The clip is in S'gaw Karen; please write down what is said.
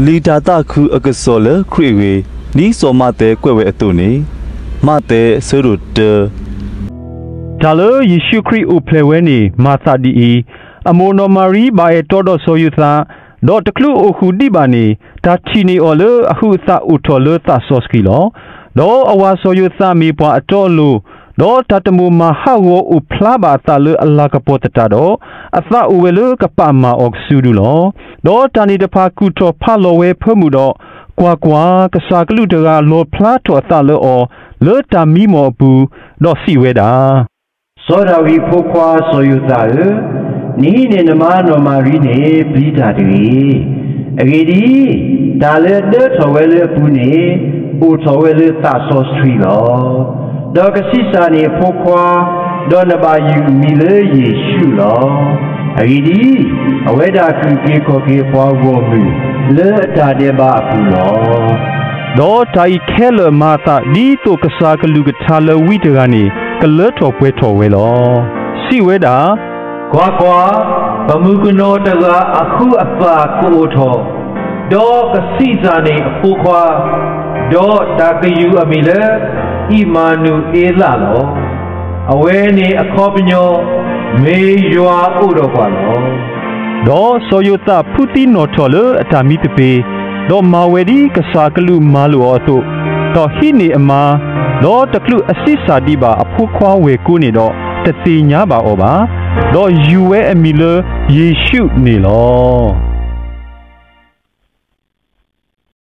လံာ်တၢ်သးခုအကစီၣ်လၢခရံာ်အဂ့ၢ်, ဒ်စီၤမးသဲကွဲးဝဲအသိးန့ၣ်, မးသဲ ဆၢဒိၣ်တၢ တၢ်လၢယ့ၣ်ၡူးခရံာ်အိၣ်ဖျဲၣ်ဝဲန့ၣ် မၤသးဒ်အံၤ, အမိၢ်နီၢ်မၤရံဘၣ်အဲၣ်တီဒီးစီၤယိၤသး, ဒီးတချုးအိၣ်ဃုာ်ဒံးဘၣ်န့ၣ်, တၢ်ထံၣ်န့ၢ်အီၤလၢအဟုးအသးအိၣ်ထီၣ်လၢသးစီဆှံလီၤ. ဒီးအဝၤစီၤယိၤသးမ့ၢ်ပှၤအတီအလိၤ, ဒီးတၢ်တမိၣ်မၤဟးဂီၤအိၣ်ဖျါဘၣ်အသးလၢအလၤကပီၤသတးဒီး, အသးအိၣ်ဝဲလၢကပာ်မၢ်အီၤကစုဒုလီၤ. ဒီးတၢ်န့ၣ်တဖၣ်ကူၣ်ထီၣ်ဖးလီၤဝဲဖၢမုၢ်ဒီး, ကွၢ်ကွၢ်, ကစၢ်ကလူးတဂၤလီၣ်ဖျါထီၣ်အသးလၢအီၤ လၢတၢ်မံမီၢ်အပူၤ, ဒီးစံးဝဲဒၣ် စီၤဒၤဝံးအဖိခွါစီၤယိၤသးဧၢ, နဟံးန့ၢ်နမါနီၢ်မၤရံန့ၣ်ပျံၤတၢ်တဂ့ၤ. အဂ့ၢ်ဒ်အံၤ, တၢ်လၢအဒၢထီၣ်ဝဲလၢအပူၤန့ၣ်, အိၣ်ထီၣ်ဝဲလၢသးစီဆှံလီၤ. ဒီးကဆံးစၢ်န့ၢ်အဖိခွါ, ဒီးနဘၣ်ယုၢ်အမံၤလၢယ့ၣ်ၡူးလီၤ. အဂ့ၢ်ဒ်အံၤ, အဝဲဒၣ်ကုၢ်က့ၤခီၣ်က့ၤပှၤဂီၢ်မုၢ် လၢအတၢ်ဒဲးဘးအပူၤလီၤ. ဒီးတၢ်အံၤခဲလၢာ်မၤအသးဒ်သိးကစၢ်ကလုၢ်ကထါလၢဝံတဂၤန့ၣ် ကလၢထီၣ်ပှဲၤထီၣ်ဝဲလီၤ. စံးဝဲဒၣ်, ကွၢ်ကွၢ်, ပမုၣ်ကနီၤတဂၤအဟုးအသးကအိၣ်ထီၣ်, ဒီးကဆံးစၢ်န့ၢ်အဖိခွါ, ဒီးတၢ်ကယုၢ်အမံၤလၢ အံၣ်မၤနူၤအ့လးလီၤ. အဝဲန့ၣ်အခီပညီ, မ့ၢ်ယွၤအိၣ်ဒီးပှၤလီၤ. ဒီးစီၤယိၤသးဖုသံနီၣ်ထီၣ်လၢအတၢ်မံသပ့ၤ, ဒီးမၤဝဲဒ်ကစၢ်ကလုၢ်မၤလိာ်အီၤအသိး, ဒီးဟံးန့ၢ်အမါ, ဒီးတချုးအဆံးစၢ်ဒံးဘၣ်အဖိခွါဝဲၢ်ကိန့ၣ်ဒီး, တသ့ၣ်ညါဘၣ်အီၤဘၣ်. ဒီးယုၢ်ဝဲအမံၤလၢယ့ၣ်ၡူးန့ၣ်လီၤ.